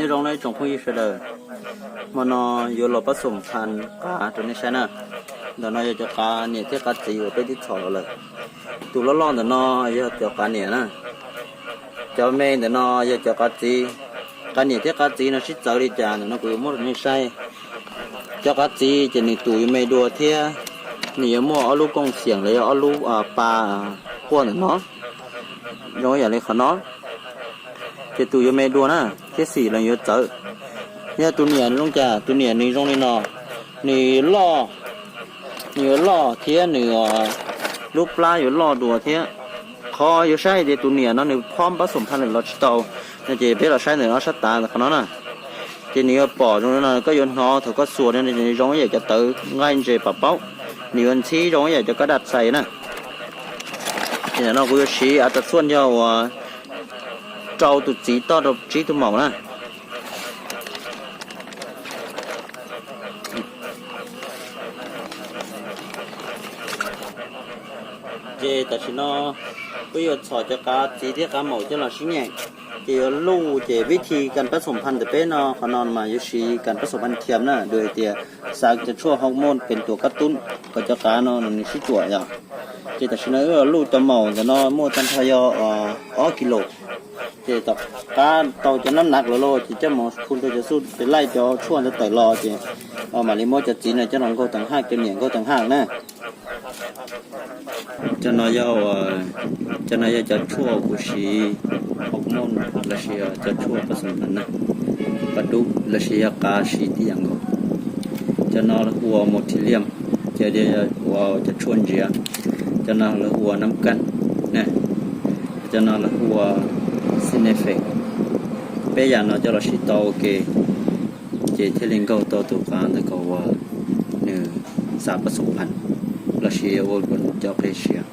Nyob zoo nawb tsoom phooj ywg sawv daws, hmo no yuav los pab xoom phan qav rau nej saib na. Ntawm no yog cov qav niam thiab qav txiv uas peb twb txhom los lawm. Tus loj loj ntawm no yog cov qav niam na, cov me ntawm no yog cov qav txiv. Qav niam thiab qav txiv no sib txawv li cas ntawm no kuv yuav muab rau nej saib. Cov qav txiv ces nws tus yuav me dua thiab nws yuav muaj ob lub kooj xiam los yog ob lub pa quaj ntawm no, zoo ib yam li qhov no. Ces tus yuav me dua na, thiab xim los yuav txawv. Yog tus niam nws zoo cas, tus niam nws zoo li no, nws loj, nws yuav loj thiab nws lub plab yuav loj dua thiab. Qhov yuav saib tias tus niam no nws phob pab xoom phan lawm los tsis tau no ces peb los saib ntawm no sab tav ntawm qhov no na. Ces nws yuav pom zoo no, koj yuav hnov thaum koj xuas no zoo ib yam cov tawv nqaij ntses pam paub, nws yuav ntxhib zoo ib yam cov kab daj xais na. Ces ntawm no kuv yuav siv av tas xuaj yog uas rau tus txiv toj rau tsib tug maum na. Ces tam sim no peb yuav txhom cov qav txiv thiab qav maum coj los sib nyeem. Ces yuav luj, ces vib thi kas pab xoom phan ntawm peb no, qhov no mas yuav siv kas pab xoom phan thiam na, dua hais tias xav cov tshuaj hormone pes tuam kab tub kom cov qav no nws sib tuam yom. Ces tam sim no wb luj cov maum ntawm no muaj tag nrho yog ob kis lus. Ces tom qab tau cov nab nav lawm lauj, ces coj mus phun rau cov xub pes laij cov tshuaj ntawd tawm los ces mam li muab cov txiv no coj los nkaug teev haj, cov niam nkaug teev haj na. Cov no yog, cov no yog cov tshuaj kuv siv hormone lossis cov tshuaj pab xoom phan na, pab dub lossis yog qav siv tib yam nkaus. Cov no lawv hu ua motilium, cov no ua cov tshuaj ntsiav. Cov no lawv hu ua nab kaj, cov no lawv hu ua xi ne fe. Peb yam no coj los siv tau ua ke, ces thiaj li nkaug tau tus qav ntawd kom uas nws xav pab xoom phan lossis ua cov qe siav.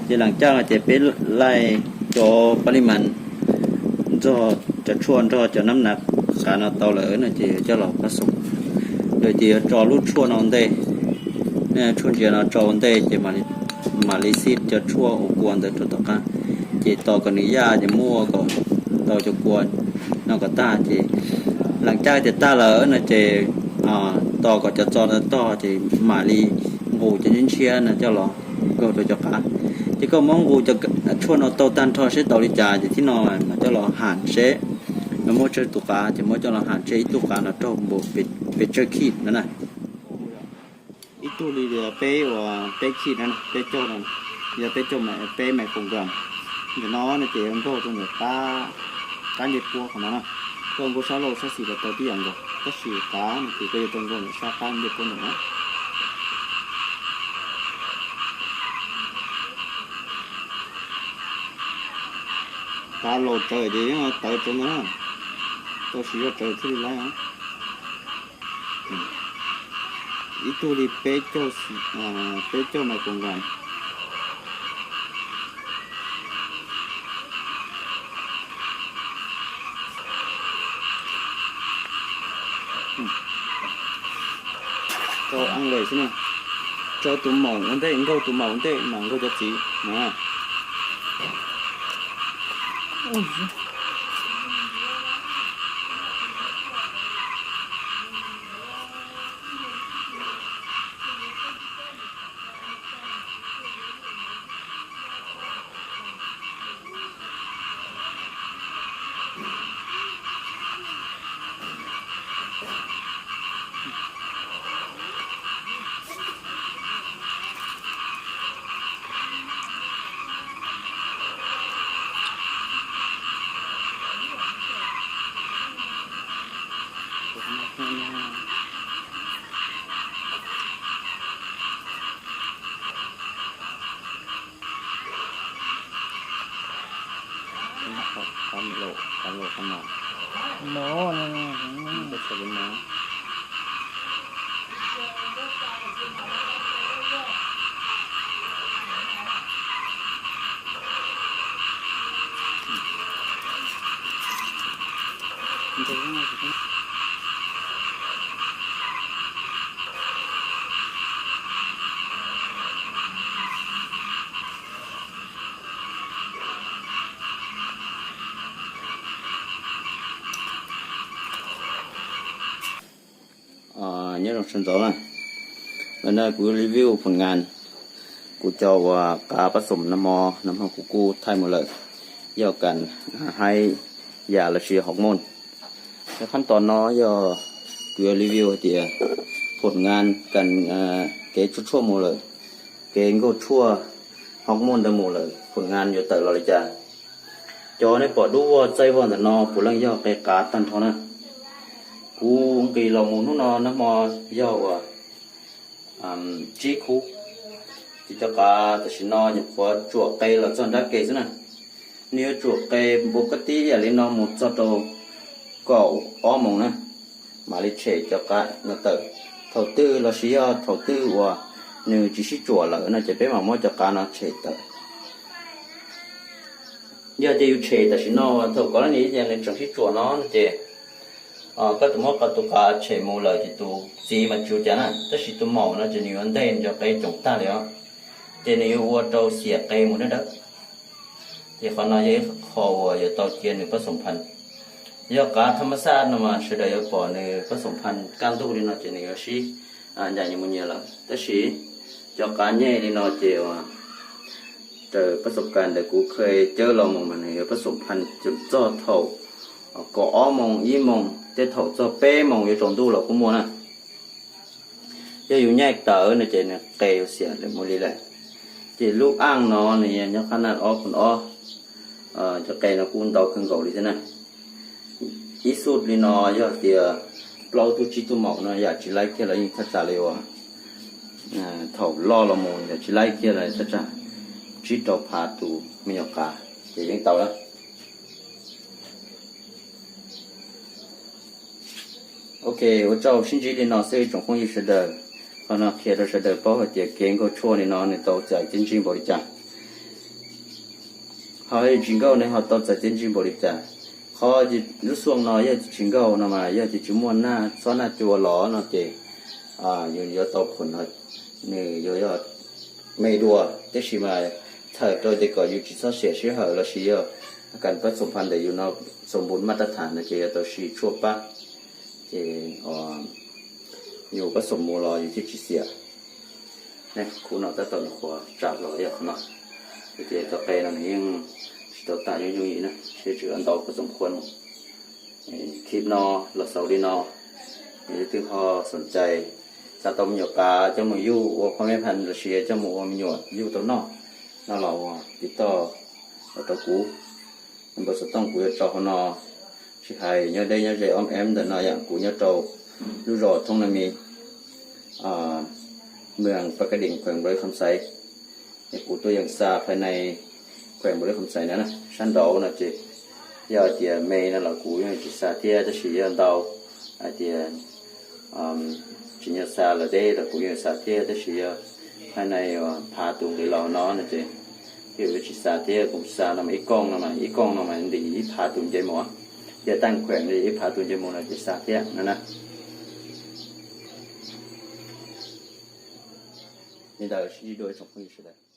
Ces lam caj no ces peb laij cov pab li mas nrog cov tshuaj nrog cov nab nav qav no tau lawm no ces yuav coj los pab xoom. Lawv ces yuav tso lub tshuaj no ntej, tshuaj ntsiav no tso ua ntej ces mam li xib cov tshuaj uas kua ntawd rau tom qab. Ces tos kom nws yaj ces muab ua kom tau cov kua no kom tag ces lam caj tias tag lawm no ces tos kom cov txo no tog ces mam li nqus cov ntshiab ntshiab no coj los nkaug rau cov qav. Ces koj muab nqus cov tshuaj no tau tag nrho seb tau li cas ces thib no mam coj los ham seb, muab tsawg tus qav ces muab coj los ham seb ib tug qav no raug npaum pes tsawg khij no na. Ib tug li peb uas peb khij no, peb caug no, yog peb caug, peb microgram. Ntawm no no ces yuav nkaug rau ntawm qab ncej puab qhov no na. Koj nkaug sab laug sab xis los tau tib yam nkaus, tab sis qav no ces koj yuav tau nkaug ntawm sab qab ncej puab ntawm no. Qav laus tsawv ces yeej tawv tsawv ntawd na, tau siv zog tsawv thiaj li laib os. Ib tug li peb caug, peb caug microgram. Rau ntej xwb na, rau tus maum ua ntej, nkaug tus maum ua ntej mas nkaug cov txiv na. Nyob zoo sawv ntxov na, lawm na kuv review phoom ngas, kuv cov uas qav pab xoom nag hmo, nag hmo kuv kuj thaij mus lawm, yog kas haib yam lossis hormone. Qhab tos no yog kuv yuav review hais tias phoom ngas kas kev tshuaj tshuaj mus lawm, kev nkaug tshuaj hormone ntawd mus lawm phoom ngas yuav tawm los li cas. Cov nej pom dub voj txaij voj ntawm no puav leej yog qe qav tag nrho na. Kuv nqis los mus hnub no nag hmo yog uas tsib khub, ces cov qav tam sim no nyuam qhuav tsuam qe los txog nrab ke xwb na. Nws yuav tsuam qe npua kab tib yam li no mus txog rau kaum ob moos na, mam li tshem cov qav no tawm. Thaum twg lossis yog thaum twg uas nws tsis sib tsuam lawm no ces peb mam muab cov qav no tshem tawm. Yog tias yus tshem tam sim no thaum kov lab nim nws tseem sib tsuam no no ces koj tus muab tus qav tshem mus lawm ces tus txiv mas tsis ua cas na, tab sis tus maum no ces nws yuav nteg nws cov qe coom tag li os, ces nws yuav ua rau xiam qe mus dawb dawb. Ces qhov no yog ib qho uas yuav tau cia nws pab xoom phaj. Yog qav thaj mab xaj no mas sawv daws yuav pom nws pab xoom phaj kaj ntug li no ces nws yuav sib ncaim nyias mus nyias lawm, tab sis cov qav nyej li no ces raws pab xoom kas ntawm kuv kha cawb los mus mas nws yuav pab xoom phaj tseem txog thaum kaum ob moos ib moos tej thaum txog peb moos yuav tsaus ntuj los kuj muaj na. Yog yus nyaij tawv no ces nws qe yuav xiam lawm mus li lawm. Ces lub aj no nws nyob qab naj ob phoom ob, cov qe no kuj ntau kawg nkaus li thiab na. Ib xub li no yog tias plaub tug tsib tug maum no yam tsis laib kiag los yeej thaj tsam li uas thaum loj los mus yam tsis laib kiag los thaj tsam tsib rau phav tus me nyuam qav ces yeej tau lawm. Ok, ua tsaug sib ntsib li no xwb tsoom phooj ywg sawv daws. Qhov no qhia rau sawv daws paub hais tias kev nkaug tshuaj li no nws tau txais txiaj ntsig npaum li cas, ho yog tsis nkaug ne ho tau txais txiaj ntsig npaum li cas. Qhov lub xuaj no yog tsis nkaug no mas yog tias tsis muaj naj txhob naj cua los no ces yus yuav tau phoom no nws yuav yog me dua, tab sis mas txhawm rau tias kom yus tsis txhob siam sij hawm lossis yog kas pab xoom phaj ntawm yus no xoom npus maj tab tham no ces yuav tau siv tshuaj pab, ces yus pab xoom mus los yus thiaj tsis xiam. Khub no tab tom nyuam qhuav tsam los yog qhov no, vim tias cov qe no nws yeej tsis tau tag yooj yooj yim na, sib tseem ntau pab xoom khuab mus. Clip no los xaus li no, yog leej twg ho xoom cai xav tau me nyuam qav coj mus yug ua phaj meb phaj lossis coj mus ua me nyuam yug tau noj no los tiv toj los rau kuv. Npawb xov tooj kuv yuav tso hauv no, tsis hais nyob deb nyob ze ob em ntawm no yam kuv nyob rau lub zos Thoob Na Mis, mwam Paj Kab Dees, khueem Npaus Lis Kham Xais. Es kuv tuaj yeem xa phai nai khueem Npaus Lis Kham Xais na, sab nraud no ces yog tias me no los kuv yeej tsis xa thiab, tab sis yog ntau hais tias tsis nyob xa lawm deb los kuv yeej xa thiab, tab sis yog phai nai phav tus nqis los no no ces yus yuav tsis xa thiab, kuv xa no mas ib kooj no mas ib kooj no mas ntim ib phav tus nce mus, yog taaj khueem li ib phav tus nce mus no ces xa thiab no na. Li ntawd sib ntsib dua ib tsoom phooj ywg sawv daws.